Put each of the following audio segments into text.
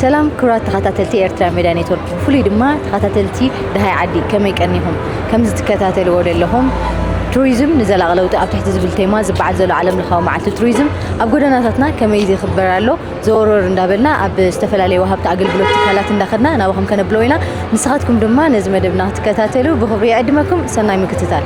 ሰላም ክቡራት ተኸታተልቲ ኤርትራ ሜድያ ኔትወርክ፣ ብፍሉይ ድማ ተኸታተልቲ ደሃይ ዓዲ፣ ከመይ ቀኒኹም? ከምዚ ትከታተልዎ ዘለኹም፣ ቱሪዝም ንዘላቒ ለውጢ ኣብ ትሕቲ ዝብል ቴማ ዝበዓል ዘሎ ዓለም ለኻዊ መዓልቲ ቱሪዝም ኣብ ጎደናታትና ከመይ ይኽበር ኣሎ፣ ዘወርወር እንዳበልና ኣብ ዝተፈላለዩ ወሃብቲ ኣገልግሎት ትካላት እንዳኸድና ናባኹም ከነብሎ ኢና። ንስኻትኩም ድማ ነዚ መደብና ክትከታተሉ ብኽብሪ ይዕድመኩም። ሰናይ ምክትታል።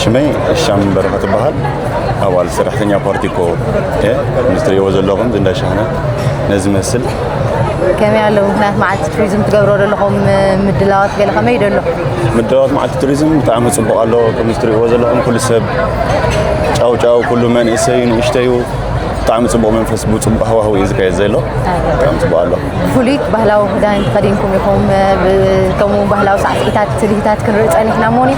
ሽመይ ሻም በረኸት እበሃል። ኣባል ሰራሕተኛ ፓርቲኮ እየ። ምስ ትርእይዎ ዘለኹም ዝንዳ ሻህነ ነዚ መስል። ከመይ ኣሎ ምኽንያት መዓልቲ ቱሪዝም ትገብሮ ዘለኹም ምድላዋት ገለ ከመይ ዶ ኣሎ? ምድላዋት መዓልቲ ቱሪዝም ብጣዕሚ ጽቡቕ ኣሎ። ከም ትርእይዎ ዘለኹም ኩሉ ሰብ ጫው ጫው፣ ኩሉ መንእሰዩ ንእሽተዩ ብጣዕሚ ጽቡቕ መንፈስ ብጽቡቕ ሃዋህው እዩ ዝካየድ ዘሎ። ብጣዕሚ ጽቡቕ ኣሎ። ፍሉይ ባህላዊ ክዳን ተኸዲንኩም ኢኹም፣ ብ-፣ ከምኡ ባህላዊ ሳዕስዒታት፣ ትልሂታት ክንርኢ ጸኒሕና እሞኒ፣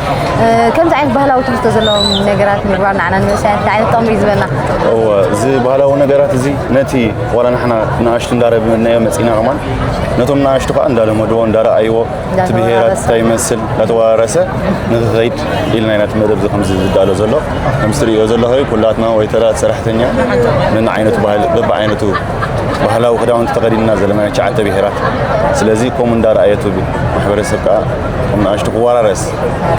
እ፣ ከምዚ ዓይነት ባህላዊ ትሕዝቶ ዘለዎም ነገራት ምግባር ንዓና ንመንእሰያት እንታይ ዓይነት ጥቕሚ እዩ ዝህበና? እወ፣ እዚ ባህላዊ ነገራት እዚ ነቲ ዋላ ንሕና ንኣሽቱ እንዳረበናዮ መጺና ከማን ነቶም ንኣሽቱ ከኣ እንዳለመድዎ፣ እንዳረኣይዎ፣ እቲ ብሄራት እንዳተወራረሰ። እንታይ ይመስል እንዳተወራረሰ ንክኸይድ ኢልና ኢና እቲ መደብ እዚ ከምዚ ዝዳሎ ዘሎ። ከምዚ ትርእዮ ዘለኹ ኩላትና ወይተራት ሰራሕተኛ ነንዓይነቱ ባህሊ በብዓይነቱ ባህላዊ ክዳውንቲ ተኸዲንና ዘለና ናይ ትሽዓተ ብሄራት። ስለዚ ከምኡ እንዳረኣየቱ ማሕበረሰብ ከዓ ከም ንኣሽቱ ክወራረስ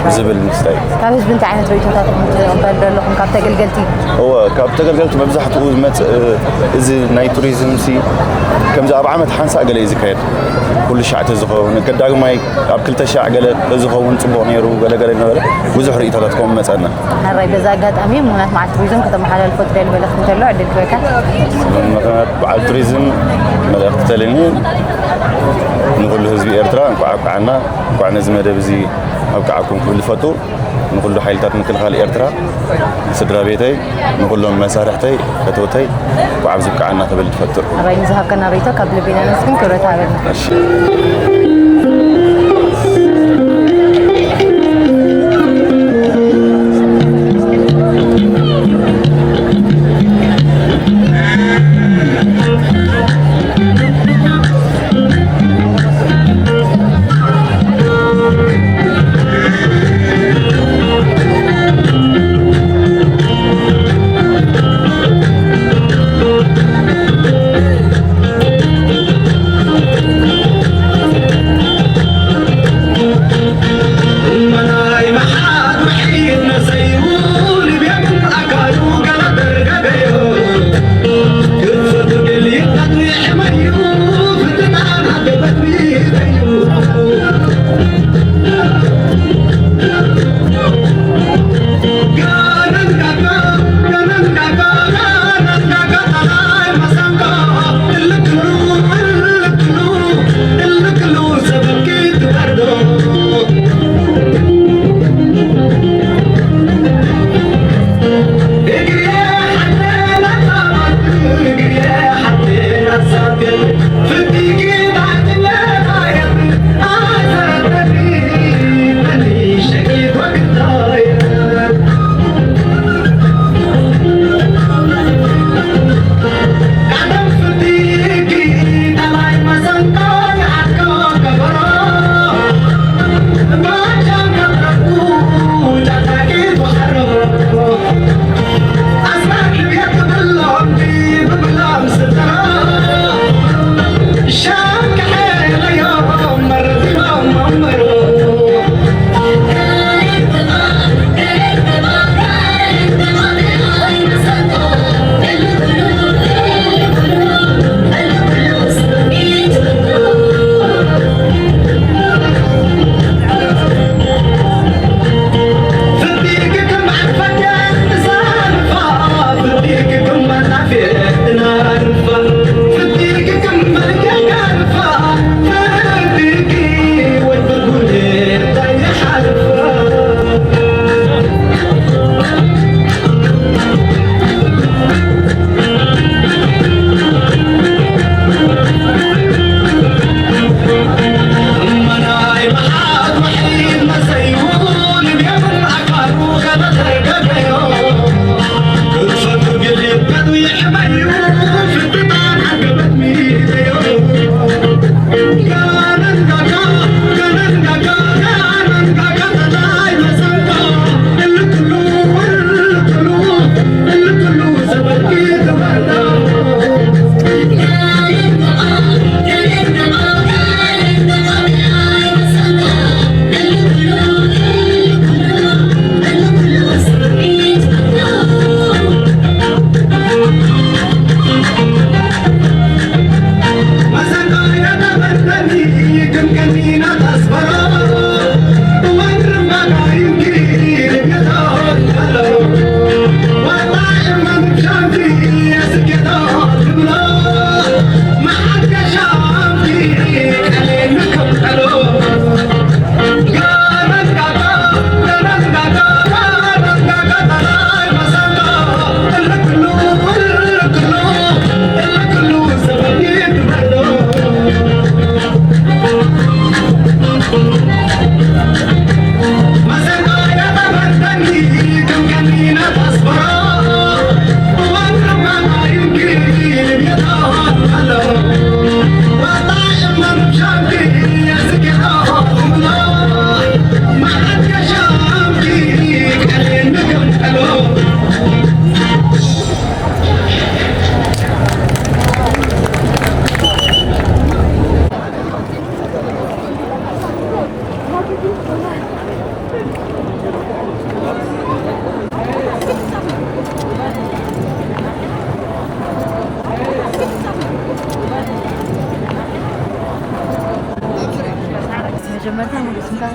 ብዝብል ምስታይ። ካብ ህዝቢ እንታይ ዓይነት ርእይቶታት ትቕበሉ ኣለኹም? ካብ ተገልገልቲ? እወ፣ ካብ ተገልገልቲ መብዛሕትኡ ዝመፅእ እዚ ናይ ቱሪዝም ሲ ከምዚ ኣብ ዓመት ሓንሳእ ገለ እዩ ዝካየድ። ኩሉ ሻዕ ተዝኸውን፣ ቀዳግማይ ኣብ ክልተ ሻዕ ገለ ተዝኸውን ፅቡቕ ነይሩ፣ ገለ ገለ እናበለ ብዙሕ ርእይቶታት ከምኡ መፀና። ሕራይ፣ በዚ ኣጋጣሚ ምኽንያት መዓልቲ ቱሪዝም ከተመሓላልፎ ትደሊ መልእኽቲ እንተሎ ዕድል ክበካ። ምኽንያት በዓል ቱሪዝም መልእኽቲ ተልኒ ንኹሉ ህዝቢ ኤርትራ እንኳዕ ኣብቅዓና፣ እንኳዕ ነዚ መደብ እዚ ኣብቅዓኩም ክብል ይፈቱ። ንኹሉ ሓይልታት ምክልኻል ኤርትራ፣ ስድራ ቤተይ፣ ንኹሎም መሳርሕተይ፣ ፈተውተይ እንኳዕ ኣብዚ ብቅዓና ክብል ትፈቱ። ሕራይ፣ ንዝሃብከና ርእይቶ ካብ ልቢ ኢና ነመስግን፣ ክብረት ሃበልና። እሺ።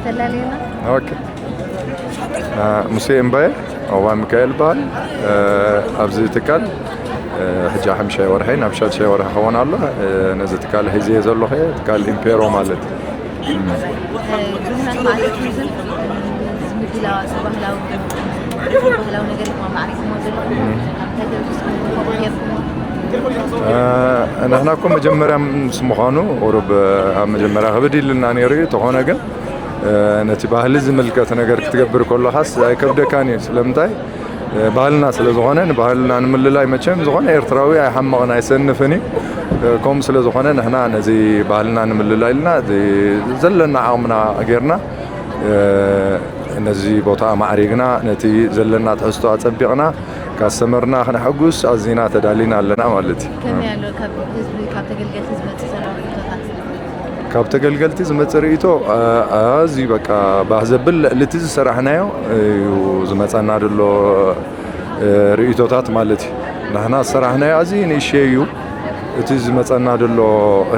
ተላለየና። ኦኬ። ሙሴ እምባየ፣ ኣዋ ሚካኤል በሃል። ኣብዚ ትካል ሕጂ ሓምሻይ ወርሒ ናብ ሻድሻይ ወርሒ ክኸውን ኣሎ። ነዚ ትካል ሒዘ ዘለኹ ትካል ኢምፔሮ ማለት እዩ። ብዙሓት ማለት ቱሪዝም ዝምድላ ባህላዊ ባህላዊ ነገር ይማማዕሪኩሞ ዘለኹም እንታይ ተብስኩም? ንሕና እኮ መጀመርያ ምስ ምዃኑ ቁሩብ ኣብ መጀመርያ ክብድ ኢልና ነይሩ እዩ። ተኾነ ግን ነቲ ባህሊ ዝምልከት ነገር ክትገብር ከለኻስ ኣይከብደካን እዩ። ስለምንታይ? ባህልና ስለ ዝኾነ፣ ንባህልና ንምልላይ መቸም ዝኾነ ኤርትራዊ ኣይሓምቕን ኣይሰንፍን እዩ። ከምኡ ስለ ዝኾነ ንሕና ነዚ ባህልና ንምልላይ ኢልና ዘለና ዓቕምና ጌርና ነዚ ቦታ ኣማዕሪግና፣ ነቲ ዘለና ትሕዝቶ ኣጸቢቕና ካስተመርና ክነሐጉስ ኣዚና ተዳሊና ኣለና ማለት እዩ። ከመይ ኣሎ ካብ ህዝቢ ካብ ተገልገልቲ ዝመጽእ ዘሎ ርእይቶታት? ካብ ተገልገልቲ ዝመጽእ ርእይቶ ኣዝዩ በቃ ባህ ዘብል ልዕሊ እቲ ዝሰራሕናዮ እዩ ዝመጸና ዘሎ ርእይቶታት ማለት እዩ። ንሕና ዝሰራሕናዮ ኣዝዩ ንእሽተይ እዩ። እቲ ዝመጸና ዘሎ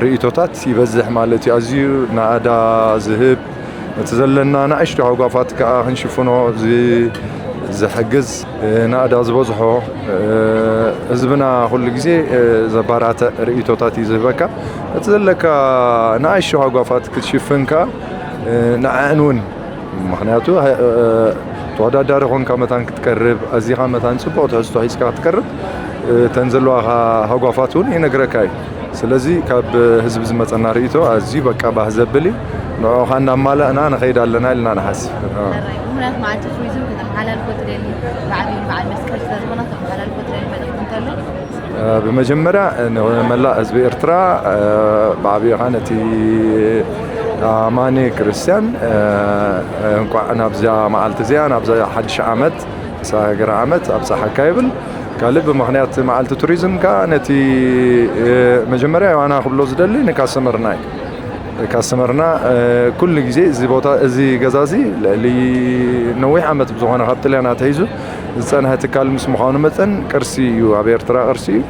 ርእይቶታት ይበዝሕ ማለት እዩ። ኣዝዩ ናእዳ ዝህብ እቲ ዘለና ንእሽቶ ሃጓፋት ከዓ ክንሽፍኖ ዝሕግዝ ናእዳ ዝበዝሖ ህዝብና ኩሉ ግዜ ዘባራትዕ ርእይቶታት እዩ ዝህበካ። እቲ ዘለካ ንኣሽቱ ሃጓፋት ክትሽፍን ከዓ ንዕእን እውን ምክንያቱ ተወዳዳሪ ኮንካ መታን ክትቀርብ ኣዚኻ መታን ፅቡቕ ትሕዝቶ ሒዝካ ክትቀርብ እተን ዘለዋኻ ሃጓፋት እውን ይነግረካ እዩ። ስለዚ ካብ ህዝቢ ዝመፀና ርእይቶ ኣዝዩ በቃ ባህ ዘብል እዩ። ንዕኡ ከዓ እናማለእና ንኸይድ ኣለና ኢልና ንሓስብ። ምክንያት መዓልቲ ቱሪዝም ከተመሓላልፎ ትደሊ ብዓብዩ በዓል መስቀል ስለዝኾነ ከተመሓላልፎ ትደሊ መልእኽቲ እንተሎ? ብመጀመርያ ንመላእ ህዝቢ ኤርትራ ብዓብዩ ከዓ ነቲ ኣማኒ ክርስትያን እንቋዕ ናብዛ መዓልቲ እዚኣ ናብዛ ሓድሽ ዓመት ሳግር ዓመት ኣብፀሓካ ይብል። ካልእ ብምኽንያት መዓልቲ ቱሪዝም ከዓ ነቲ መጀመርያ ዋና ክብሎ ዝደሊ ንካስተመርና እዩ። ካስተመርና ኩሉ ግዜ እዚ ቦታ እዚ ገዛ እዚ ልዕሊ ነዊሕ ዓመት ብዝኾነ ካብ ጥልያን ኣትሒዙ ዝፀንሐ ትካል ምስ ምዃኑ መፀን ቅርሲ እዩ፣ ኣብ ኤርትራ ቅርሲ እዩ።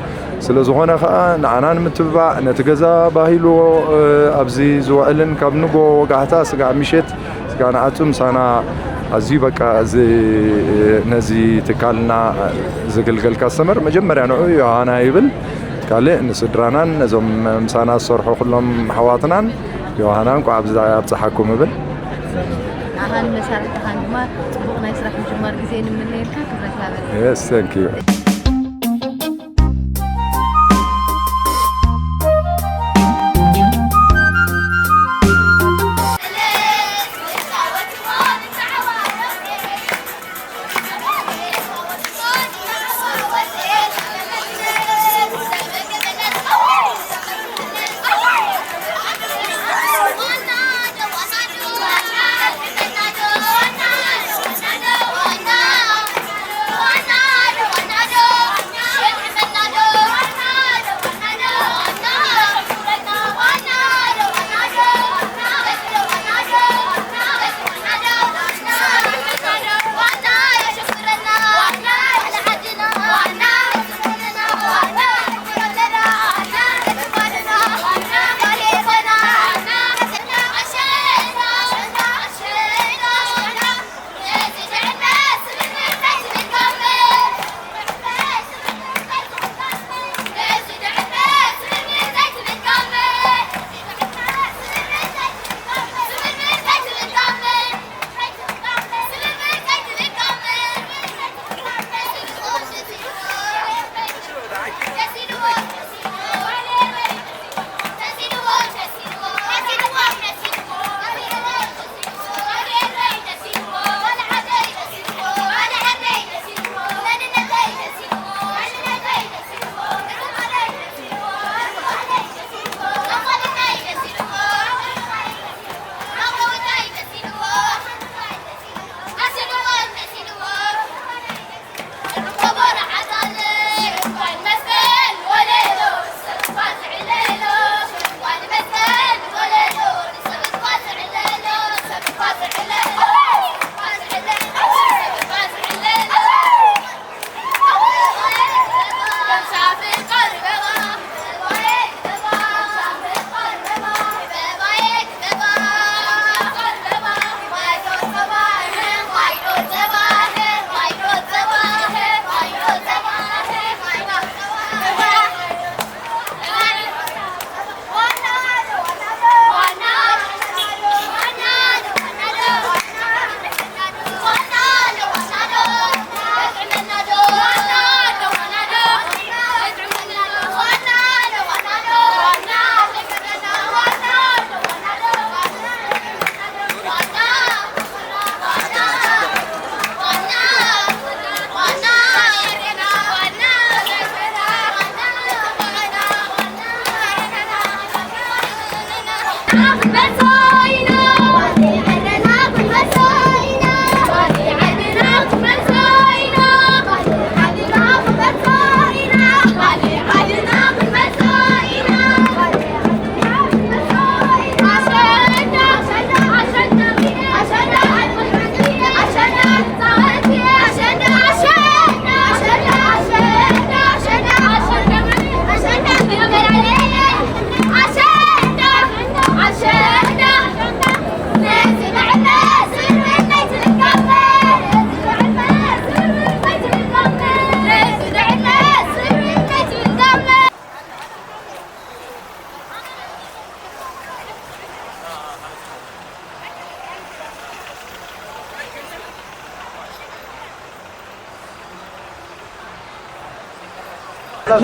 ስለ ዝኾነ ከዓ ንዓና ንምትብባዕ ነቲ ገዛ ባሂልዎ ኣብዚ ዝውዕልን ካብ ንጎ ወጋሕታ ስጋዕ ምሸት ስጋዕ ንዓጹ ምሳና ኣዝዩ በቃ እዚ ነዚ ትካልና ዝግልገል ካስተመር መጀመርያ ንዑ ዮሃና ይብል። ካልእ ንስድራናን ነዞም ምሳና ዝሰርሑ ኩሎም ኣሕዋትናን ዮሃና እንኳዕ ኣብዚ ኣብፀሓኩም እብል። ኣኻን መሳርሕትኻን ድማ ፅቡቕ ናይ ስራሕ ምጅማር ግዜ ንምነየልካ። ክብረት ይሃበል። Yes, thank you.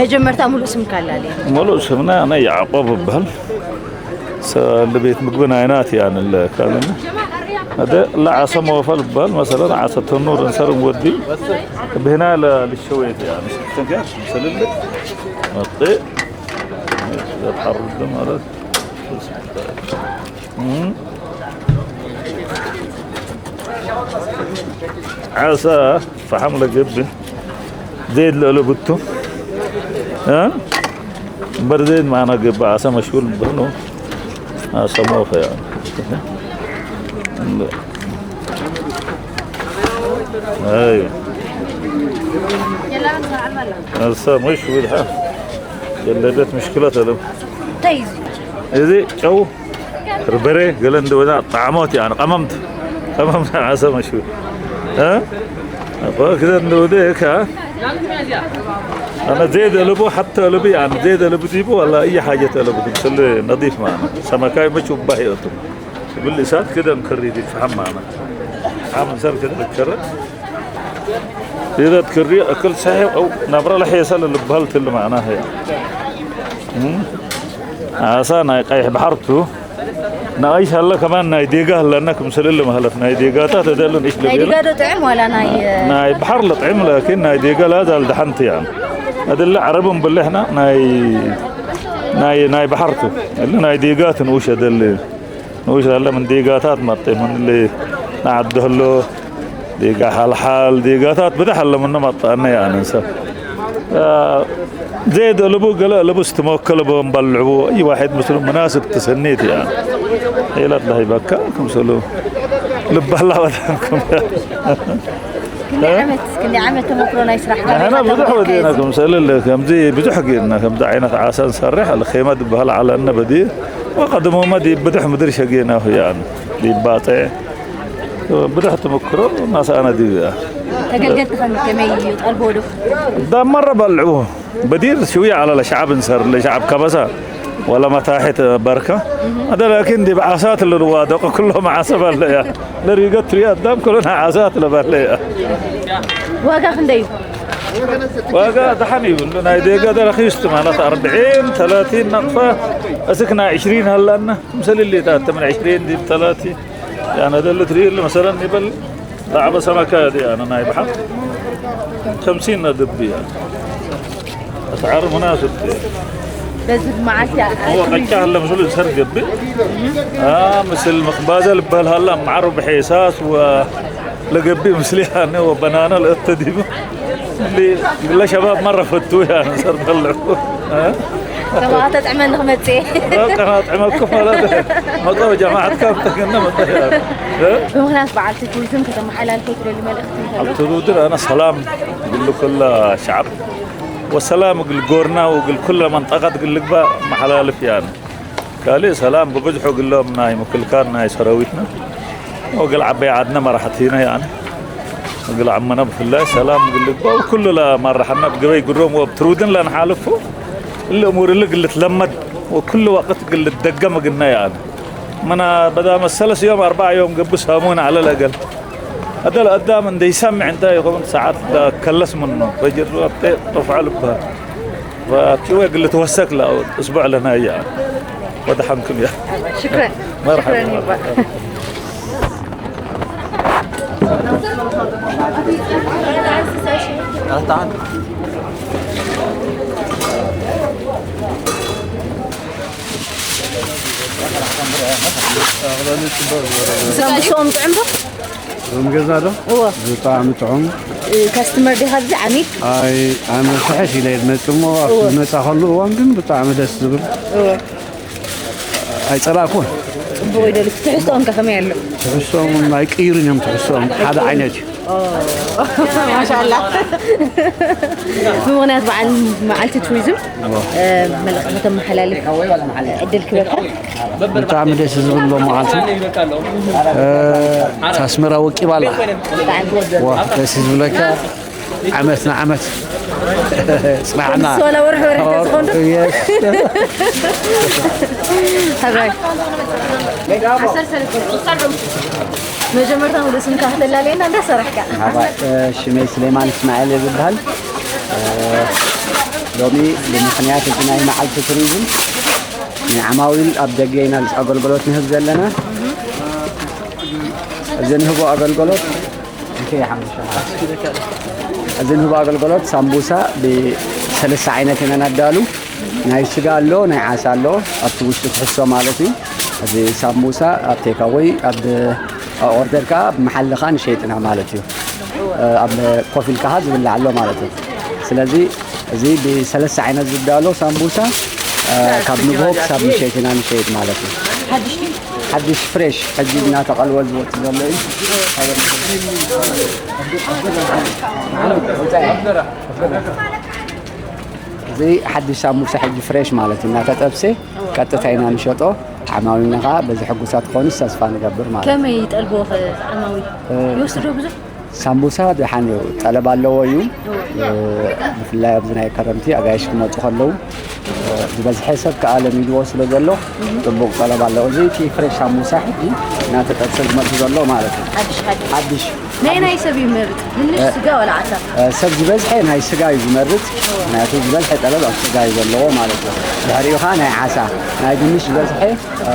መጀመርታ ሙሉእ ስምካ ኣላልየና። ሙሉእ ስምና ኣነ ያዕቆብ እበሃል። ሰ-፣ ንቤት ምግቢ ናይና እቲኣ ንለ-፣ ካልእና። ኣደ ለዓሰ መወፈል እበሃል። መሰለን ዓሰ ተኑር እንሰርም ወዲ ብህና ለ-፣ ልሸወየት እያ። ንስክተንከ ሰልል መጤ። ተሓርድ ማለት ዓሳ ፈሓም ለገብእ ዘይድ ለእለብቱ እ እምበር ዘይድ ማዕና ገብእ ዓሳ መሽጉል ብህኑ ዓሳ ሞፈ ያ ኣዩ ዓሳ መሽጉል ሓ የለበት ምሽክለት ኣለም እንታይ እዩ እዚ? እዚ ጨው በርበረ ገለ እንደወዛ ጣዕሞት ያ ቀመምት ቀመምት ዓሳ መሽጉል እ እኮ ክዘ እንደወደ ካ أنا زيد ألبو حتى ألبي يعني زيد ألبو ديبو ولا أي حاجة ألبو كل نظيف معنا سمكاي مش وباهي أتو باللسات كده مكري دي فهم معنا عامل سر كده مكرر إذا تكري أكل صحي أو نبرة لحيسة للبهل تل معناها يعني أمم. ዓሳ ናይ ቀይሕ ባሕርቱ ንኣይሽ ሃለ ከማን ናይ ዴጋ ሃለና ክምስልል ማለት ናይ ዴጋታት እደልን እሽ ናይ ለቤላ ዲጋ ዶ ጥዕም ዋላ ናይ ናይ ባሕር ለጥዕም ላኪን ናይ ዴጋ ላዛል ደሓንቲ ያን እድለ ዓረብን ብልሕና ናይ ናይ ናይ ባሕርቱ እለ ናይ ዴጋት ንኡሽ እደል ንኡሽ ሃለ ምን ዴጋታት መጤ ምን ል ንዓዲ ህሎ ዲጋ ሓልሓል ዲጋታት ብድሕ ኣለምኖም ኣጣነ ያንን ሰብ ዘይድ ልቡ ገለ ልቡ ስትመከለ በንባልዕቡ እይ ዋሕድ ምስሉ መናስብ ተሰኒት ያ ኢላት ለሂበካ ክምሰሉ ልባላ ወታንኩም ክንደይ ዓመት ክንደይ ዓመት ተመክሮ ናይ ስራሕ ንሕና ብዙሕ ወዲና ክምሰል ከምዚ ብዙሕ ጌርና ከምዚ ዓይነት ዓሳ ንሰርሕ ኣለ ኼማ ዝበሃል ዓለና በዲ ወቀድሞማ ዲ ብዙሕ ምድሪ ሸጌና ያን ሊባፀ ብዙሕ ተመክሮ እናሰኣና ድዩ ተገልገልቲ ከም ከመይ እዩ ጠልቦ ዶ ዳመረ በልዑ በዲር ሽውያ على الشعب እንሰር ለشعب ከበሳ ولا متاحت بركة هذا لكن دي بعصات الروا دق كلهم عصب عليها لريقة تري أدام كلنا عصات لباليها ዋጋ ክንደይ እዩ ዋጋ ደሓን እዩ ናይ ዴጋ ደረኺስቲ ማለት ኣርብዒን ተላቲን ናቕፋ እስክና ዕሽሪን ሃላና ምሰል ሌታት ተምን ዕሽሪን ዲብ ተላቲን يعني هذا اللي تريد مثلا يبل لعبة سمكة دي أنا نايب حق خمسين ندب يعني أسعار مناسب بس معك هو قد كان لما شو السر قبل آه مثل مخبازة البهل هلا معرب حساس و لقبي مثلي أنا وبنانا الأتديم اللي لا شباب مرة فتوه يعني صار طلعوا ها ተባዕተ ጥዕመ ንኽመፅእ ቀናት ዕመኩም ማለት መጠው ጀማዓት ካብ ተገነ መጠው ብምኽንያት በዓል ቱሪዝም ከተመሓላልፎ ትደሊ መልእኽቲ እንተሎ ትውድር ኣነ ሰላም ግል ኩላ ሸዓብ ወሰላም ግል ጎርና ወግል ኩላ መንጠቃት ግል ልግባ መሓላልፍ ያን ካልእ ሰላም ብብዝሑ ግሎም ናይ ምክልካል ናይ ሰራዊትና ወግል ዓበይ ዓድና መራሕቲና ያን ወግል ዓመና ብፍላይ ሰላም ግል ልግባ ወኩሉ ለማራሓና ብግበይ ግሮም ወብትሩድን ለንሓልፉ እሊ እሙር እሊ ግል ትለመድ ወኩሉ ወቅት ግል ትደገም ግና ያን መና በዳ መሰለስ ዮም ኣርባዓ ዮም ገቡ ሳሙን ዓለ ለገል هذا الأدام عند يسمع عند يقوم ساعات كلس منه فجر طفع لبها فشو يقول له توسك لا أسبوع لنا إياه ودحنكم يا شكرا مرحبا شكرا يبا. تعال تعال ሰላም ብሶም ጥዕምዶ ዞም ገዛ ዶ እዎ ብጣዕሚ ጥዑም ካስተመር ዲኻ ኣብዚ ዓሚል ኣይ ኣነ ፍሕሽ ኢለ ዝመጽእ እሞ ኣብቲ እዎ ዝመጻ ከሉ እዋን ግን ብጣዕሚ ደስ ዝብል እዎ ኣይጸላእኩን ጽቡቕ ይደሉ ትሕዝቶኦም ከ ከመይ ኣሎ ትሕዝቶኦም ኣይቅይሩን እዮም ትሕዝቶኦም ሓደ ዓይነት እዩ ማሻላ ብምኽንያት በዓል መዓልቲ ቱሪዝም መልእኽቲ ከተመሓላልፍ ዕድል ክበካ ብጣዕሚ ደስ ዝብል ሎ መዓልቲ ኣስመራ ወቂባ ኣላ ደስ ዝብለካ ዓመት ንዓመት ፅናዕና ወላ ወርሒ ወርሒ ተዝኾን ዶ? ሓብራይ መጀመርታ ወደ ስምካ ከተላለየና እንዳሰራሕካ ሽመይ ስሌማን እስማኤል ዝበሃል ሎሚ ብምኽንያት እዚ ናይ መዓልቲ ቱሪዝም ንዓማዊል ኣብ ደገ ኢና ኣገልግሎት ንህብ ዘለና። እዚ ንህቦ ኣገልግሎት እንከይ ሓሙሽተ መዓልቲ። እዚ ንህቦ ኣገልግሎት ሳምቡሳ ብሰለስተ ዓይነት ኢና ነዳሉ። ናይ ስጋ ኣሎ፣ ናይ ዓሳ ኣሎ፣ ኣብቲ ውሽጢ ትሕሶ ማለት እዩ። እዚ ሳምቡሳ ኣብ ቴካወይ ኣብ ኦርደር ከዓ ብመሓልኻ ንሸይጥና ማለት እዩ። ኣብ ኮፍ ኢልካ ዝብላዕ ኣሎ ማለት እዩ። ስለዚ እዚ ብሰለስተ ዓይነት ዝዳሎ ሳምቡሳ ካብ ንግሆ ክሳብ ምሸት ኢና ንሸይጥ ማለት እዩ። ሓድሽ ፍሬሽ ሕጂ እናተቐልወ ዝወፅእ ዘሎ እዩ። እዚ ሓድሽ ሳሙሳ ሕጂ ፍሬሽ ማለት እዩ። እናተጠብሰ ቀጥታ ኢና ንሸጦ። ዓማዊልና ከዓ በዚ ሕጉሳት ክኾኑ ተስፋ ንገብር ማለት እዩ። ከመይ ይጠልብዎ ኸ ዓማዊል? እ፣ ይወስዶ ብዙሕ? ሳምቡሳ ደሓን እዩ፣ ጠለብ ኣለዎ እዩ። እ፣ ብፍላይ ኣብዚ ናይ ከረምቲ ኣጋይሽ ክመፁ ከለዉ፣ እ፣ ዝበዝሐ ሰብ ከዓ ለሚድዎ ስለ ዘሎ፣ ፅቡቅ ጠለብ ኣለዎ። እዚ እቲ ፍሬሽ ሳምቡሳ ሕጂ እናተጠብሰ ዝመፁ ዘሎ ማለት እዩ። ሓድሽ፣ ሓድሽ። ሓድሽ። ናይ ናይ ሰብ ይመርጥ፣ ድንሽ፣ እ፣ ስጋ ዋላ ዓሳ? እ፣ ሰብ ዝበዝሐ ናይ ስጋ እዩ ዝመርጥ። ምክንያቱ ዝበዝሐ ጠለብ ኣብ ስጋ እዩ ዘለዎ ማለት እዩ። ድሕሪኡ ከዓ ናይ ዓሳ፣ ናይ ድንሽ ዝበዝሐ፣ እ፣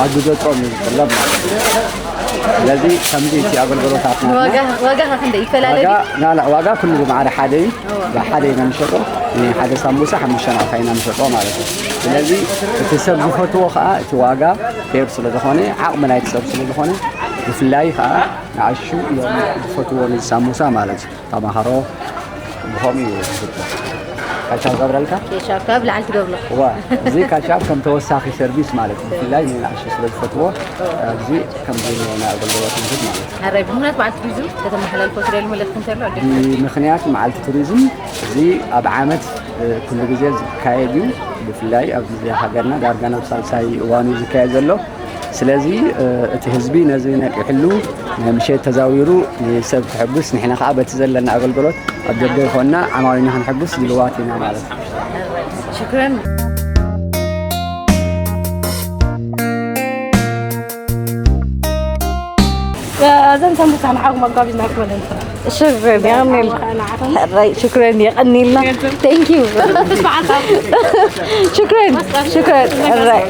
ኣብ ግዘ ጾም እዩ ዝጥለብ ማለት እዩ። ስለዚ ከምዚ እቲ ኣገልግሎታትና ዋጋ፣ ዋጋ ከ ክንደይ ይፈላለ ዋጋ፣ ድዩ? ላላ፣ ዋጋ ኩሉ ብማዕረ ሓደ እዩ። እዋ። ብሓደ ኢና ንሸጦ። ንሓደ ሳምቡሳ ሓሙሽተ ናቕፋ ኢና ንሸጦ ማለት እዩ። ስለዚ እቲ ሰብ ዝፈትዎ ከዓ እቲ ዋጋ ፌር ስለ ዝኾነ፣ ዓቕሚ ናይቲ ሰብ ስለ ዝኾነ፣ ብፍላይ ከዓ ንኣሹ እዮም ዝፈትዎ ነዚ ሳምቡሳ ማለት እዩ። ተማሃሮ ብኸምኡ እዩ ዝፍቶ። ካቻብ ገብረልካ? ኬሻብ ካብ ላዕሊ ትገብሮ። እዋ፣ እዚ ካቻብ ከም ተወሳኺ ሰርቪስ ማለት እዩ። ብፍላይ ንኣሹ ስለ ዝፈትዎ፣ ኣብዚ ከምዚ ናይ ኣገልግሎት ንህብ ማለት እዩ። ሕራይ ብምኽንያት በዓል ቱሪዝም ከተመሓላልፎ ትደሊ መልእኽቲ እንተሎ? ብምኽንያት መዓልቲ ቱሪዝም፣ እዚ ኣብ ዓመት፣ እ፣ ኩሉ ግዜ ዝካየድ እዩ። ብፍላይ ኣብ ግዜ ሃገርና ዳርጋ ናብ ሳልሳይ እዋኑ እዩ ዝካየድ ዘሎ። ስለዚ፣ እ፣ እቲ ህዝቢ ነዚ ነቂሕሉ፣ ናይ ምሸት ተዛዊሩ ንሰብ ክሕጉስ፣ ንሕና ከዓ በቲ ዘለና ኣገልግሎት ኣብ ደገ ይኾንና ዓማዊልና ክንሕጉስ ድልዋት ኢና ማለት እዩ። ሽክረን። እዘን ሳምቡሳ ንዓኹም ኣጋቢዝና ክበለን። ሽክረን፣ የቐንየልና። ሕራይ፣ ሽክረን፣ የቐንየልና። Thank you። ሽክረን፣ ሽክረን፣ ሕራይ።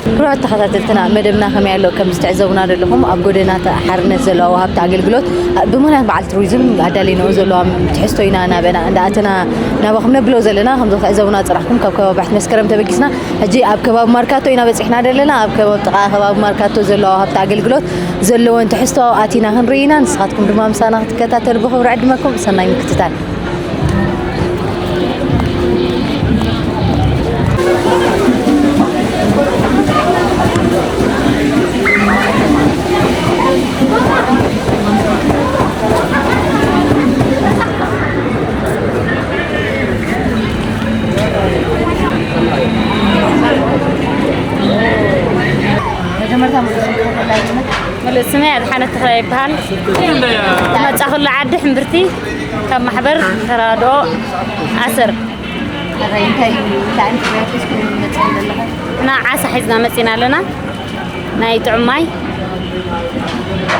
ክቡራት ተኸታተልትና፣ መደብና ከመይ ኣሎ? ከም ዝትዕዘቡና ዘለኹም፣ ኣብ ጎደናታት ሓርነት ዘለዋ ወሃብቲ ኣገልግሎት፣ ብምኽንያት በዓል ቱሪዝም ኣዳሊናኦ ዘለዋ ትሕዝቶ ኢና ናበና እንዳኣተና ናባኹም ነብሎ ዘለና። ከም ዝትዕዘቡና ጽናሕኩም፣ ካብ ከባቢ ባሕቲ መስከረም ተበጊስና፣ ሕጂ ኣብ ከባቢ ማርካቶ ኢና በጺሕና ዘለና። ኣብ ከባቢ፣ ጥቓ ከባቢ ማርካቶ ዘለዋ ወሃብቲ ኣገልግሎት ዘለወን ትሕዝቶ ኣቲና ክንርኢ ኢና። ንስኻትኩም ድማ ምሳና ክትከታተሉ ብኽብሪ ዕድመኩም። ሰናይ ምክትታል። መጀመርታ ሙሉእ ስምካ ተላጊና። ሙሉእ ስመይ ኣድሓነት ተኽላይ ይበሃል። መጻኹሉ ዓዲ ሕምብርቲ፣ ካብ ማሕበር ተራድኦ ኣሰር። ሕራይ እንታይ እዩ? እንታይ ዓይነት ፍርያት ሒዝኩም መጺኹም ዘለኹም? ንዓሳ ሒዝና መጺና ኣለና። ናይ ጥዑም ማይ፣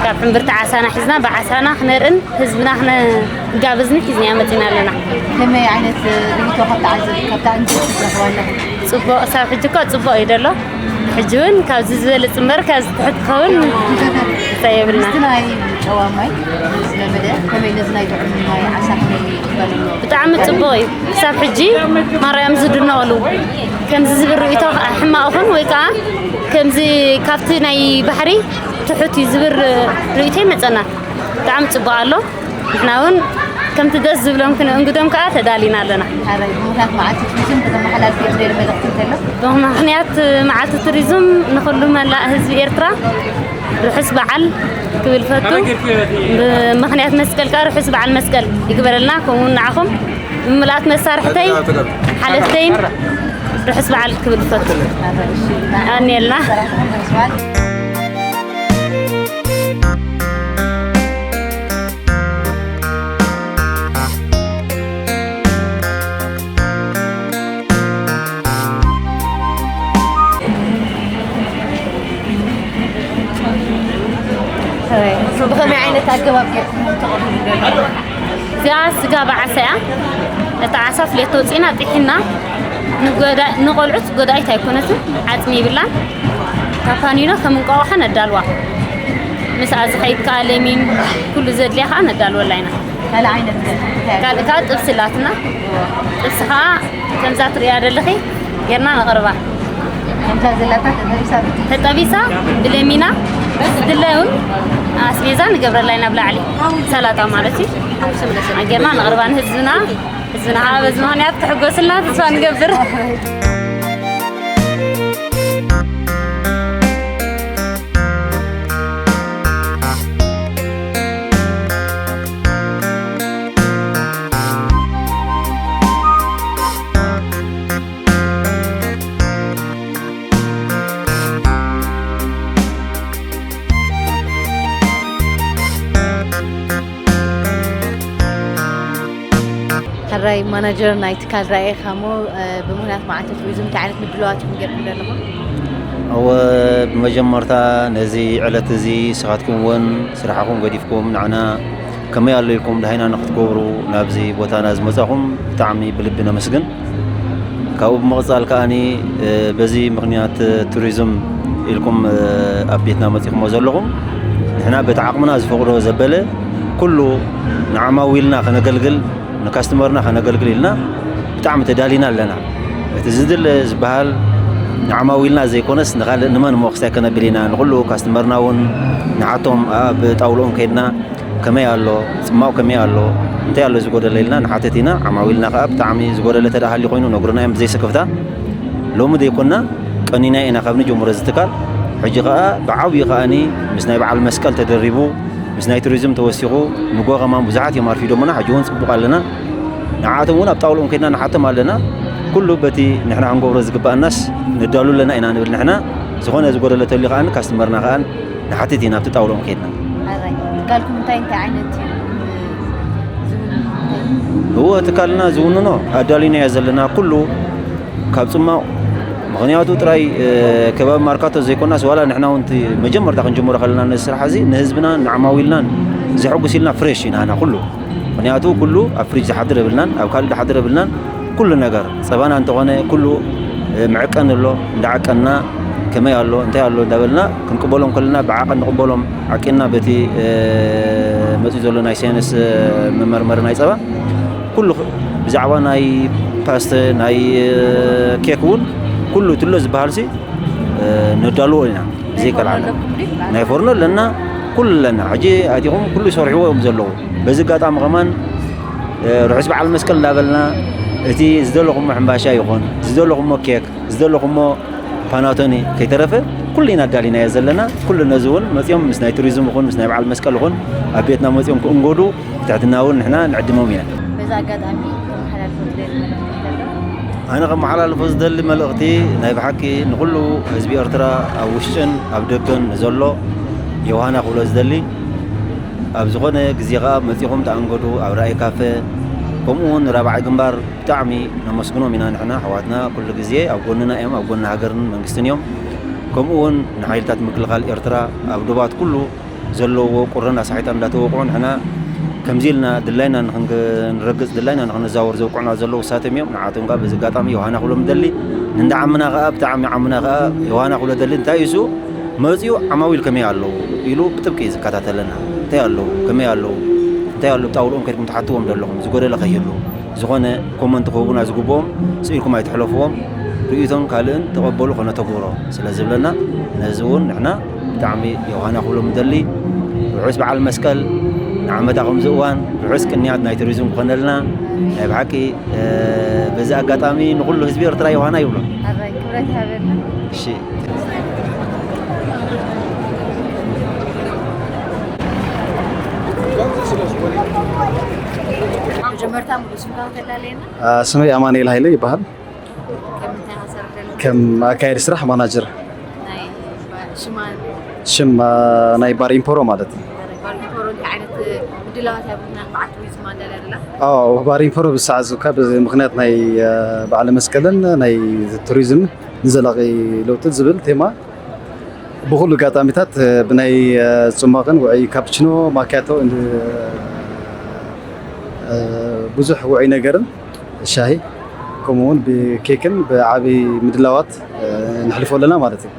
ካብ ሕምብርቲ ዓሳና ሒዝና፣ ብዓሳና ክነርእን ህዝብና ክነጋብዝን ሒዝናዮ መጺና ኣለና። ከመይ ዓይነት ርኢቶ ካብ ተዓዘብ-፣ ካብ ተዓዘብቲ ትረኽቡ ኣለኹም? ጽቡቕ፣ ክሳብ ሕጂ እኮ ጽቡቕ እዩ ደሎ። ሕጂ እውን ካብዚ ዝበልጽ እምበር ካብዚ ትሕት ክኸውን እንታይ የብልና። ምስቲ ናይ ጨዋ ማይ ዝለመደ ከመይ ነዚ ናይ ጥዑም ማይ ዓሳ ከመይ ይቕበል ኣሎ? ብጣዕሚ ጽቡቕ እዩ። ክሳብ ሕጂ ማርያም ዝድነቐሉ ከምዚ ዝብል ርእይቶ ሕማቕ ይኹን ወይ ከዓ ከምዚ ካብቲ ናይ ባሕሪ ትሑት እዩ ዝብል ርእይቶ ይመጸና። ብጣዕሚ ጽቡቕ ኣሎ። ንሕና እውን ከምቲ ደስ ዝብሎም ክንእንግዶም ከዓ ተዳሊና ኣለና። ሓራይ፣ ብምኽንያት መዓልቲ ቱሪዝም ከተመሓላልፍዮ ትደሊ መልእኽቲ እንተሎ? ብምኽንያት መዓልቲ ቱሪዝም ንኹሉ መላእ ህዝቢ ኤርትራ ርሑስ በዓል ክብል ፈቱ። ብምኽንያት መስቀል ከዓ ርሑስ በዓል መስቀል ይግበረልና። ከምኡ እውን ንዓኹም ብምልኣት መሳርሕተይ ሓለፍተይን ርሑስ በዓል ክብል ፈቱ። ኣሜልና። ብኸመይ ዓይነት ኣገባብ ጌርኩም ተቐብሉ ዘለኹም? እዚኣ ስጋ ብዓሳ እያ። እቲ ዓሳ ፍሌቶ ወፂና ጥሒና ንጎዳ-፣ ንቆልዑት ጎዳኢት ኣይኮነትን፣ ዓፅሚ ይብላን። ካብ ፓኒኖ ከም እንቋቑሖ ነዳልዋ። ምስኣ ዝኸይድ ከዓ ለሚን፣ ኩሉ ዘድልያ ከዓ ነዳልወላ ኢና። ካልእ ዓይነት እንታይ? ካልእ ከዓ ጥብሲ ኣላትና። ጥብሲ ከዓ ከምዛ ትርእያ ዘለኺ ጌርና ነቕርባ። ከምዛ ዘላታ ተጠቢሳ ብቲ ተጠቢሳ ብለሚና፣ ዝድለ እውን ኣስቤዛ ንገብረላ ኢና ብላዕሊ። ሰላጣ ማለት እዩ። ጌርና ነቕርባ ንህዝብና። ህዝብና ከዓ በዚ ምኽንያት ክሕጎስልና ተስፋ ንገብር። ሕራይ ማናጀር ናይ ትካል ራእይ ኢኻ እሞ፣ እ፣ ብምኽንያት መዓልቲ ቱሪዝም እንታይ ዓይነት ምድላዋት ኢኹም ጌርኩም ዘለኹም? እወ፣ ብመጀመርታ ነዚ ዕለት እዚ ንስኻትኩም እውን ስራሕኹም ገዲፍኩም ንዓና ከመይ ኣሎ ኢልኩም ደሃይና ንክትገብሩ ናብዚ ቦታና ዝመጻኹም ብጣዕሚ ብልቢ ነመስግን። ካብኡ ብምቕጻል ከኣኒ፣ እ፣ በዚ ምኽንያት ቱሪዝም ኢልኩም፣ እ፣ ኣብ ቤትና መጺኹሞ ዘለኹም፣ ንሕና በቲ ዓቕምና ዝፈቕዶ ዘበለ ኩሉ ንዓማዊልና ከነገልግል፣ ንካስተመርና ከነገልግል ኢልና ብጣዕሚ ተዳሊና ኣለና። እቲ ዝድለ ዝበሃል ንዓማዊልና ዘይኮነስ ንኻልእ ንመን እሞ ክስታይ ከነብል ኢና። ንኹሉ ካስተመርና እውን ንሓቶም ኣብ ጣውልኦም ከይድና ከመይ ኣሎ፣ ጽማው ከመይ ኣሎ፣ እንታይ ኣሎ ዝጎደለ ኢልና ንሓትት ኢና። ዓማዊልና ከኣ ብጣዕሚ ዝጎደለ ተደኣ ሃልዩ ኮይኑ ነግሩና እዮም ብዘይ ስክፍታ። ሎሚ ዘይኮንና ቀኒና ኢና ካብ ንጀምሮ እዚ ትካል። ሕጂ ከኣ ብዓብዩ ከኣኒ ምስ ናይ በዓል መስቀል ተደሪቡ፣ ምስ ናይ ቱሪዝም ተወሲኹ፣ ንጎ ከማን ብዙሓት እዮም ኣርፊዶምና፣ ሕጂ እውን ጽቡቕ ኣለና። ንዓኣቶም እውን ኣብ ጣውልኦም ከይድና ንሓቶም ኣለና። ኩሉ በቲ ንሕና ክንገብሮ ዝግባኣናስ ንዳሉ ኣለና ኢና ንብል ንሕና። ዝኾነ ዝጎደለ ተልዩ ከኣ ካስተመርና ከኣ ንሓትት ኢና ኣብቲ ጣውልኦም ከይድና። ኣራይ፣ ትካልኩም እንታይ እንታይ ዓይነት እዩ ዝውንን? እንታይ? እወ፣ ትካልና ዝውንኖ ኣዳሊናዮ ዘለና ኩሉ ካብ ጽማቕ፣ ምኽንያቱ ጥራይ፣ እ፣ ከባቢ ማርካቶ ዘይኮናስ ዋላ ንሕና እውን እቲ መጀመርታ ክንጅምሮ ከለና ነዚ ስራሕ እዚ ንህዝብናን ንዓማዊልናን ዘሐጉስ ኢልና ፍሬሽ ኢና ንሕና ኩሉ። ምኽንያቱ ኩሉ ኣብ ፍሪጅ ዝሓድር የብልናን፣ ኣብ ካልእ ዝሓድር የብልናን። ኩሉ ነገር ጸባና እንተኾነ ኩሉ፣ እ፣ መዐቀኒ ኣሎ፣ እንዳዓቀንና ከመይ ኣሎ፣ እንታይ ኣሎ እንዳበልና ክንቅበሎም ከለና ብዓቐን ንቕበሎም። ዓቂንና በቲ፣ እ፣ መጺኡ ዘሎ ናይ ሳይንስ፣ እ፣ መመርመሪ ናይ ጸባ ኩሉ ኽ-፣ ብዛዕባ ናይ ፓስተ፣ ናይ፣ እ፣ ኬክ እውን ኩሉ ትሎ ዝበሃልሲ፣ እ፣ ነዳልዎ ኢና። ብዘይከልኣና ናይ ፎርኖ ኣለና፣ ኩሉ ኣለና። ሕጂ ኣቲኹም ኩሉ ይሰርሕዎ እዮም ዘለዉ። በዚ ኣጋጣሚ ከማን፣ እ፣ ርሑስ በዓል መስቀል እንዳበልና፣ እቲ ዝደለኹሞ ሕምባሻ ይኹን፣ ዝደለኹሞ ኬክ፣ ዝደለኹሞ ፓናቶኒ ከይተረፈ ኩሉ ኢና ኣዳሊናዮ ዘለና። ኩሉ ነዚ እውን መጺኦም ምስ ናይ ቱሪዝም ይኹን ምስ ናይ በዓል መስቀል ይኹን ኣብ ቤትና መጺኦም ክእንገዱ ብትሕትና እውን ንሕና ንዕድሞም ኢና። በዚ ኣጋጣሚ ከመሓላልፎ ትደሊ መልእኽቲ ኣሎ? ኣነ ከመሓላልፎ ዝደሊ መልእኽቲ ናይ ብሓቂ ንኹሉ ህዝቢ ኤርትራ ኣብ ውሽጥን ኣብ ደገን ንዘሎ ዮሃና ክብሎ ዝደሊ፣ ኣብ ዝኾነ ግዜ ኸኣ መጺኹም ተኣንገዱ፣ ኣብ ራእይ ካፈ፣ ከምኡ እውን ንራብዓይ ግንባር ብጣዕሚ ነመስግኖም ኢና። ንሕና ኣሕዋትና ኩሉ ግዜ ኣብ ጎንና እዮም፣ ኣብ ጎኒ ሃገርን መንግስትን እዮም። ከምኡ እውን ንሓይልታት ምክልኻል ኤርትራ ኣብ ዶባት ኩሉ ዘለዎ ቁርን ኣሳሒታን እንዳተወቕዑ ንሕና ከምዚ ኢልና ድላይና ንኽንግ-፣ ንረግጽ ድላይና ንኽንዛወር ዘውቅዑና ዘለዉ እሳቶም እዮም። ንዓቶም ከኣ በዚ ኣጋጣሚ ዮሃና ክብሎም እደሊ። ንእንዳ ዓምና ከኣ ብጣዕሚ ዓምና ከኣ ዮሃና ክብሎ እደሊ። እንታይ እዩ እሱ መጺኡ ዓማዊል ከመይ ኣለዉ ኢሉ ብጥብቂ እዩ ዝከታተለና። እንታይ ኣለዉ? ከመይ ኣለዉ? እንታይ ኣለዉ? ጣውልኦም ከድኩም ትሓትዎም ዘለኹም ዝጎደለ ከይህሉ። ዝኾነ ኮመንት ክህቡና ዝግብኦም ስኢልኩም ኣይትሕለፍዎም። ርእይቶን ካልእን ተቐበሉ ከነተግብሮ ስለ ዝብለና፣ ነዚ እውን ንሕና ብጣዕሚ ዮሃና ክብሎ ምደሊ። ርሑስ በዓል መስቀል ንዓመታ ከምዚ እዋን ርሑስ ቅንያት ናይ ቱሪዝም ክኾነልና ናይ ብሓቂ፣ እ፣ በዚ ኣጋጣሚ ንኹሉ ህዝቢ ኤርትራ ዮሃና ይብሎ። ኣራይ ክብረት ይሃበልና። እሺ። መጀመርታ ሙሉእ ስምካ ከተላለየና? አ፣ ስመይ ኣማኑኤል ሃይለ ይበሃል። ከም እንታይ ኢኻ ትሰርሕ ዘለኻ? ከም ኣካያዲ ስራሕ ማናጀር። ናይ ባ-፣ ሽማ? ሽም፣ አ፣ ናይ ባር ኢምፖሮ ማለት እዩ። ናይ ባር ኢምፖሮ እንታይ ዓይነት ምድላዋት እያ ብምኽንያት በዓል ቱሪዝም ኣዳልያ ዘላ? ኣዎ፣ ባር ኢምፖሮ ብሰዓት እዚ ካብ ምኽንያት ናይ፣ አ፣ በዓለ መስቀልን ናይ ቱሪዝም ንዘላቒ ለውጢ ዝብል ቴማ ብኹሉ ኣጋጣሚታት፣ እ፣ ብናይ፣ እ፣ ጽሟቕን ውዑይ ካፕችኖ፣ ማክያቶ፣ እ፣ ብዙሕ ውዑይ ነገርን ሻሂ ከምኡ እውን ብኬክን ብዓቢ ምድላዋት ነሕልፎ ኣለና ማለት እዩ።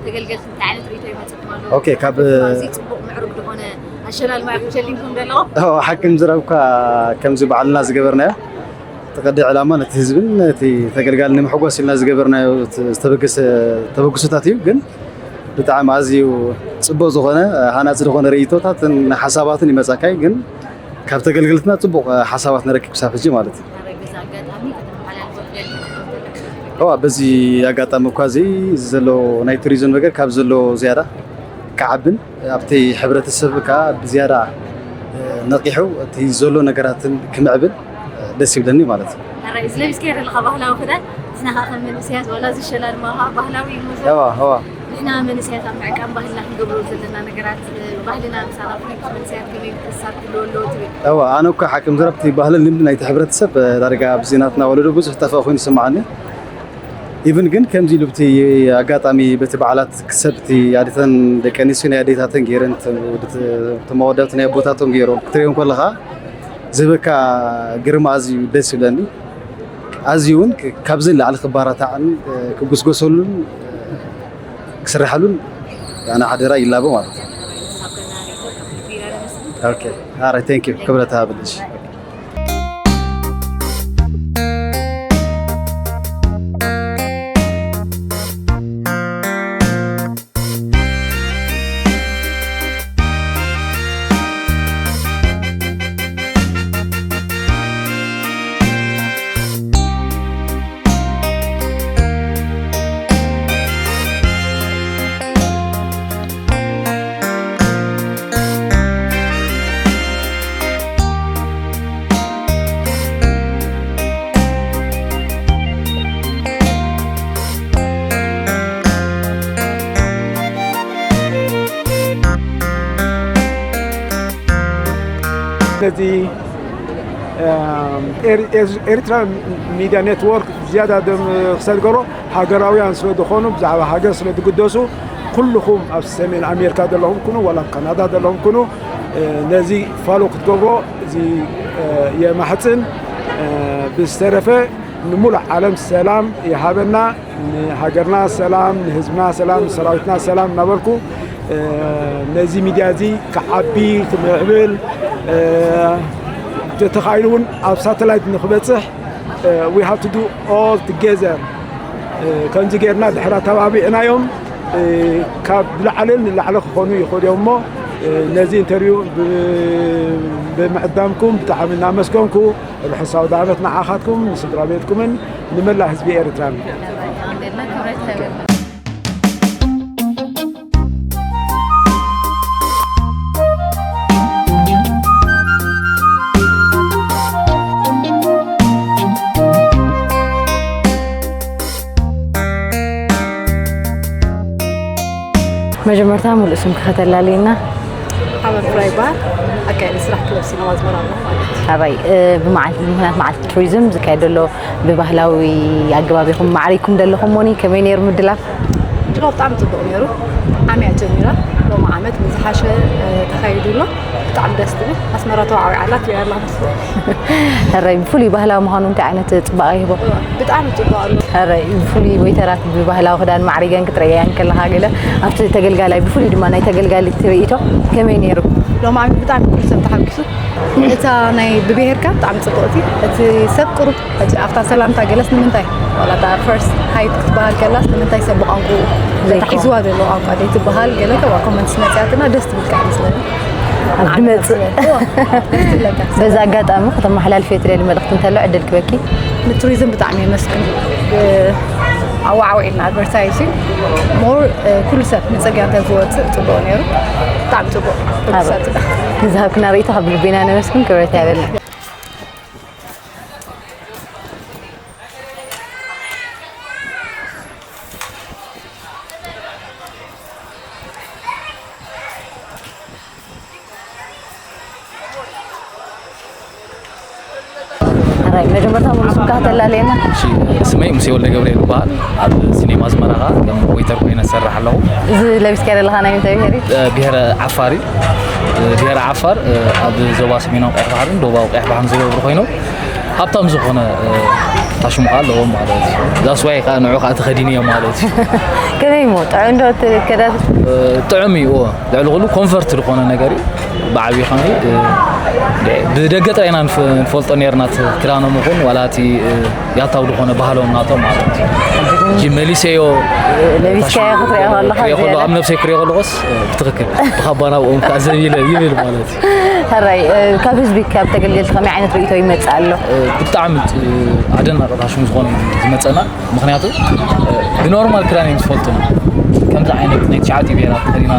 ተገልገልቲ እንታይ ዓይነት ርእቶ ይመፅኩም ኣሎ? ኦኬ፣ ካብ ፅቡቅ ምዕሩግ ዝኾነ ኣሸላልማ ኢኹም ሸሊምኩም ዘለኹም። ሓቂ ምዝራብ እኳ ከምዚ ባዕልና ዝገበርናዮ እቲ ቀዲ ዕላማ ነቲ ህዝብን ነቲ ተገልጋሊ ንምሕጓስ ኢልና ዝገበርናዮ ዝተበገሰ ተበግሶታት እዩ። ግን ብጣዕሚ ኣዝዩ ፅቡቅ ዝኾነ ሃናፂ ዝኾነ ርእይቶታትን ሓሳባትን ይመፃካይ ግን ካብ ተገልገልትና ፅቡቅ ሓሳባት ንረክብ ክሳብ ሕጂ ማለት እዩ። እዋ በዚ ኣጋጣሚ እኳ እዚ ዘሎ ናይ ቱሪዝም ነገር ካብ ዘሎ ዝያዳ ክዓብን ኣብቲ ሕብረተሰብ ከዓ ብዝያዳ ነቂሑ እቲ ዘሎ ነገራትን ክምዕብል ደስ ይብለኒ ማለት እዩ። እዚ ለቢስካዮ ዘለኻ ባህላዊ ክዳን ንሕና ከዓ ከም መንእሰያት ዋላ ዝሸላልማ ከዓ ባህላዊ እዩ እሞ ዘሎ። እዋ እዋ ንሕና መንእሰያት ኣብ ምዕቃብ ባህልና ክንገብሮ ዘለና ነገራት ባህልና ምሳና ፍሉይ መንእሰያት ከመይ ምትእስሳር ክህልዎ ኣለዎ ትብል? እዋ ኣነ እኳ ሓቂ ምዝራብ እቲ ባህልን ልምዲ ናይቲ ሕብረተሰብ ዳርጋ ኣብዚ ናትና ወለዶ ብዙሕ ጠፍአ ኮይኑ ይስምዓኒ። ኢቭን ግን ከምዚ ኢሉ ብቲ ኣጋጣሚ በቲ በዓላት ክሰብ እቲ ኣዴታን ደቂ ኣንስትዮ ናይ ኣዴታተን ገይረን እቶም ኣወዳት ናይ ኣቦታቶም ገይሮም ክትሪኦም ከለኻ ዝህበካ ግርማ ኣዝዩ ደስ ይብለኒ። ኣዝዩ እውን ካብዚ ንላዕሊ ክባራታዕን ክጉስጎሰሉን ክስርሐሉን ኣነ ሓደራ ይላቦ ማለት እዩ። ኦኬ ኣረ ቴንክ ዩ ክብረት ሃብልሽ። ነዚ ኤሪትራ ሚድያ ኔትወርክ ዝያዳ ደም ክሰድገሮ ሃገራውያን ስለ ዝኾኑ ብዛዕባ ሃገር ስለ ዝግደሱ ኩልኹም ኣብ ሰሜን ኣሜሪካ ዘለኹም ኩኑ ዋላ ኣብ ካናዳ ዘለኹም ኩኑ ነዚ ፋሎ ክትገብሮ እዚ የማሕፅን። ብዝተረፈ ንሙሉእ ዓለም ሰላም ይሃበና። ንሃገርና ሰላም፣ ንህዝብና ሰላም፣ ንሰራዊትና ሰላም እናበልኩ ነዚ ሚድያ እዚ ክዓቢ ክምዕብል ተተኻኢሉ እውን ኣብ ሳተላይት ንክበፅሕ we have to do all together ከምዚ ጌርና ድሕር ኣተባቢዕናዮም ካብ ዝለዓለን ንላዕሊ ክኾኑ ይኽእሉ እዮም እሞ ነዚ ኢንተርቪው ብምዕዳምኩም ብጣዕሚ እናመስገንኩ ርሑስ ኣውደ ዓመት ንዓኻትኩም ንስድራ ቤትኩምን ንመላእ ህዝቢ ኤርትራን። መጀመርታ ሙሉእ ስምኪ ከተላልይና። ሓመድ ፍራይ ይበሃል። ኣካያዲ ስራሕ ክለብ ሲነማ ኣዝመራ ኣለኹ ማለት እዩ። ኣባይ ብመዓልቲ ብምኽንያት መዓልቲ ቱሪዝም ዝካየድ ዘሎ ብባህላዊ ኣገባብ ኢኹም ማዕሪግኩም ዘለኹም ሞኒ ከመይ ነይሩ ምድላፍ? ምድላው ብጣዕሚ ፅቡቕ ነይሩ። ዓምያ ጀሚራ ሎሚ ዓመት ብዝሓሸ ተኻይዱ ኣሎ። ብጣዕሚ ደስ ትብል ኣስመራ ተዋዕዊዓ ኣላ ትሪኣ ኣላ መስሎ። ሕራይ ብፍሉይ ባህላዊ ምዃኑ እንታይ ዓይነት ፅባቐ ይህቦ? ብጣዕሚ ፅቡቕ ኣሎ። ሕራይ ብፍሉይ ወይተራት ብባህላዊ ክዳን ማዕሪገን ክትርእየን ከለኻ ገለ ኣብቲ ተገልጋላይ ብፍሉይ ድማ ናይ ተገልጋሊት ርእይቶ ከመይ ነይሩ? ሎማዓንቲ ብጣዕሚ ኩሉ ሰብ ተሓጒሱ። እታ ናይ ብብሄርካ ብጣዕሚ ፅብቕቲ እቲ ሰብ ቅሩብ ሕጂ ኣብታ ሰላምታ ገለስ ንምንታይ ዋላ እታ ፈርስት ሃይ ክትበሃል ከላስ ንምንታይ ሰብ ብቋንቋኡ ተታሒዝዋ ዘሎ ቋንቋ ዘይትበሃል ገለ ከባ ኮመንትስ መፅያትና ደስ ትብልካ ይመስለኒ። ኣብ ድመፅእ በዚ ኣጋጣሚ ከተመሓላልፍዮ ትደሊ መልእኽቲ እንተሎ ዕድል ክበኪ። ንቱሪዝም ብጣዕሚ የመስግን። ኣዋዓዊዕና ኣድቨርታይዚንግ ሞር ኩሉ ሰብ ንፅርግያ እንተዝወፅእ ፅቡቅ ነይሩ። ብጣዕሚ ፅቡቅ። ንዝሃብክና ርእይቶ ካብ ልቤና ነመስግን። ክብረት ያበልና። ሕራይ መጀመርታ ሙሉ ስምካ ከተላልየና። እሺ፣ ስመይ ሙሴ ወልደ ገብርኤል ይበሃል። ኣብ ሲኔማ ኣስመራ ኸዓ ከም ዌይተር ኮይነ ዝሰርሕ ኣለኹ። እዚ ለቢስካዮ ዘለኻ ናይ ምንታይ ብሄር እዩ? ብሄረ ዓፋር እዩ። ብሄረ ዓፋር ኣብ ዞባ ሰሜናዊ ቀይሕ ባሕርን ደቡባዊ ቀይሕ ባሕርን ዝነብሩ ኮይኖም ሃብታም ዝኾነ ታሽሙ ከዓ ኣለዎም ማለት እዩ። ዛስዋይ ከዓ ንዑ ከዓ ተኸዲንዮ ማለት እዩ። ከመይ እሞ ጥዑም ዶ እቲ ክዳን? ጥዑም እዩ። ልዕሊ ኩሉ ኮንፈርት ዝኾነ ነገር እዩ። ብዓብዩ ከ ብደገ ጥራይና ንፈልጦ ነርና ክዳኖም ይኹን ዋላ እቲ ያታው ዝኾነ ባህሎም ናቶም ማለት እዩ። ጂ መሊሰዮ ለቢስካዮ ክትሪኦ ከለካ ክሪኦ ከሎ ኣብ ነብሰይ ክሪኦ ከለኮስ ብትክክል ብካባ ናብኦም ከዓ ዘቢለ ይብል ማለት እዩ። ሕራይ ካብ ህዝቢ ካብ ተገልገልቲ ከመይ ዓይነት ርእቶ ይመፅእ ኣሎ? ብጣዕሚ ኣደናቂ ታሽሙ ዝኾነ ዝመፀና ምክንያቱ ብኖርማል ክዳን እዮም ዝፈልጡና። ከምዚ ዓይነት ናይ ትሽዓቲ ብሄራት ተኸዲና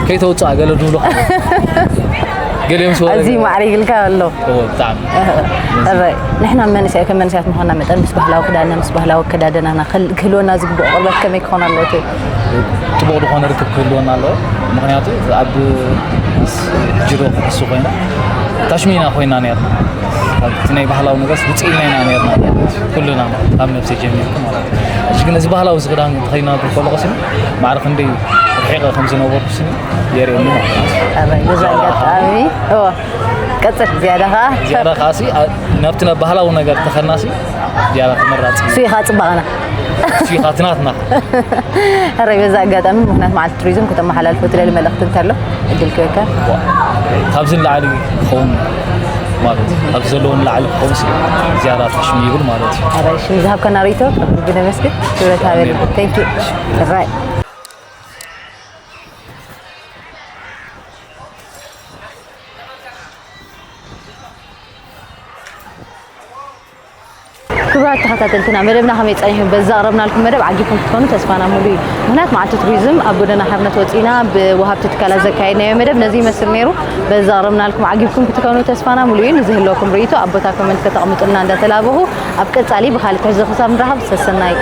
ከይተውፅኣ ገለ ድብሉ ገሊኦም ስወ ኣዝዩ ማዕሪግልካ ኣሎ። ብጣዕሚ ሕራይ ንሕና መንእሰያት ከም መንእሰያት ምዃንና መጠን ምስ ባህላዊ ክዳንና ምስ ባህላዊ ኣከዳድናና ክህልወና ዝግብኦ ቅርበት ከመይ ክኾን ኣለዎ ትብል? ፅቡቕ ዝኾነ ርክብ ክህልወና ኣለዎ። ምክንያቱ ኣብ ሕጂ ዶ ክሕሱ ኮይና ታሽሚና ኮይና ነርና። ካብቲ ናይ ባህላዊ ነገር ውፅእ ኢልና ኢና ነርና ኩሉና ካብ ነብሰ ጀሚርኩ ማለት እዩ። ሕጂ ግን እዚ ባህላዊ ዝክዳን ተኸዲና ክብል ከለኹ ስኒ ማዕረ ክንደይ ርሒቐ ከም ዝነበርኩ ስኒ የርእየኒ ማለት እዩ። በዚ ኣጋጣሚ እዎ ቀፅል ዝያዳ ከዓ ዝያዳ ከዓሲ ናብቲ ናብ ባህላዊ ነገር ተኸድናሲ ዝያዳ ተመራፂ እሱ ኢኻ ፅባቕና እሱ ኢኻ ትናትና ሕራይ በዚ ኣጋጣሚ ምክንያት መዓልቲ ቱሪዝም ከተመሓላልፎ ትደሊ መልእኽቲ እንተሎ ዕድል ክበካ ካብዚ ንላዕሊ ክኸውን ማለት እዩ። ካብዚ ዘለዎ ንላዕሊ ክኸውን ሲ ዝያዳ ትሽሚ ይብል ማለት እዩ። ሕራይ ሽም ዝሃብከና ርእቶ ብነመስግን ክብረት ሃበል ቴንኪ ሕራይ ክቡራት ተኸታተልትና መደብና ከመይ ጸኒሑ በዚ ዘቕረብናልኩም መደብ ዓጊብኩም ክትኮኑ ተስፋና ሙሉ እዩ። ምክንያት መዓልቲ ቱሪዝም ኣብ ጎደና ሓርነት ወፂና ብወሃብቲ ትካላት ዘካየድናዮ መደብ ነዚ ይመስል ነይሩ። በዚ ዘቕረብናልኩም ዓጊብኩም ክትኮኑ ተስፋና ሙሉ እዩ። ንዝህለወኩም ርእይቶ ኣብ ቦታ ኮመንት ከተቕምጡልና እንዳተላበኹ ኣብ ቀጻሊ ብኻልእ ትሕዝቶ ክሳብ ንራኸብ ሰሰናዩ።